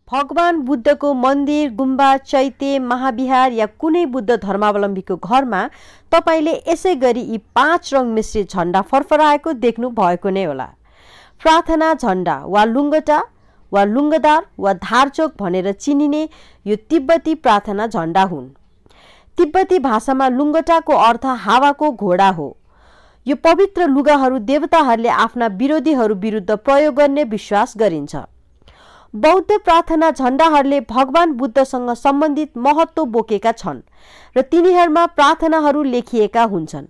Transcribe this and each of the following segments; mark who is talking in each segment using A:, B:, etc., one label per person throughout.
A: भगवान बुद्धको मन्दिर, गुम्बा, चैत्य, महाविहार या कुनै बुद्ध धर्मावलम्बीको घरमा तपाईले यसै गरी यी 5 रङ मिश्रित झण्डा फरफराएको देख्नु भएको नै होला। प्रार्थना झण्डा वा लुङ्गटा वा लुङ्गदार वा धारचोक भनेर चिनिने यो तिब्बती प्रार्थना झण्डा हुन्। तिब्बती भाषामा लुङ्गटाको अर्थ हावाको घोडा हो। यो पवित्र लुगाहरू देवताहरूले आफ्ना विरोधीहरू विरुद्ध प्रयोग गर्ने विश्वास गरिन्छ। बौद्ध प्रार्थना झण्डाहरूले भगवान बुद्धसँग सम्बन्धित महत्त्व बोकेका छन् र तिनीहरूमा प्रार्थनाहरू लेखिएका हुन्छन्।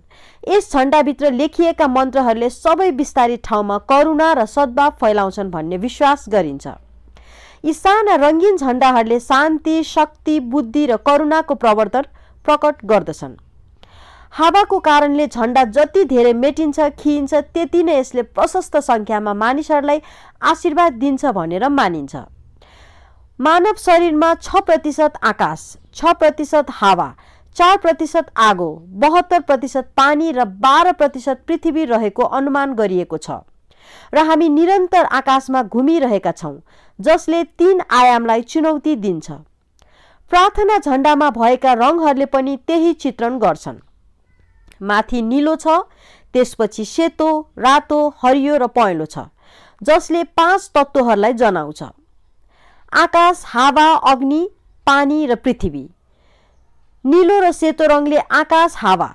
A: यस झण्डाभित्र लेखिएका मन्त्रहरूले सबै विस्तारित ठाउँमा करुणा र सद्भाव फैलाउँछन् भन्ने विश्वास गरिन्छ। यी साना रङ्गीन झण्डाहरूले शान्ति, शक्ति, बुद्धि र करुणाको प्रकट गर्दछन्। हावाको कारणले झण्डा जति धेरै मेटिन्छ, खिइन्छ, त्यति नै यसले प्रशस्त संख्यामा मानिसहरूलाई आशीर्वाद दिन्छ भनेर मानिन्छ। मानव शरीरमा 6% आकाश, 6% हावा, 4% आगो, 72% पानी र 12% पृथ्वी रहेको अनुमान गरिएको छ र हामी निरन्तर आकाशमा घुमिरहेका छौं, जसले 3 आयामलाई चुनौती दिन्छ। प्रार्थना झण्डामा भएका रङहरूले पनि त्यही चित्रण गर्छन्। माथि नीलो छ, त्यसपछि सेतो, रातो, हरियो र पहेँलो छ, जसले 5 तत्त्वहरूलाई जनाउँछ: आकाश, हावा, अग्नि, पानी र पृथ्वी। नीलो र सेतो रङले आकाश, हावा,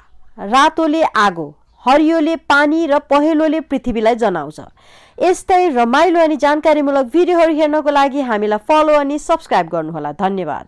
A: रातोले आगो, हरियोले पानी र पहेँलोले पृथ्वीलाई जनाउँछ। यस्तै रमाइलो अनि जानकारीमूलक भिडियोहरू हेर्नको लागि हामीलाई फलो अनि सब्स्क्राइब गर्नुहोला। धन्यवाद।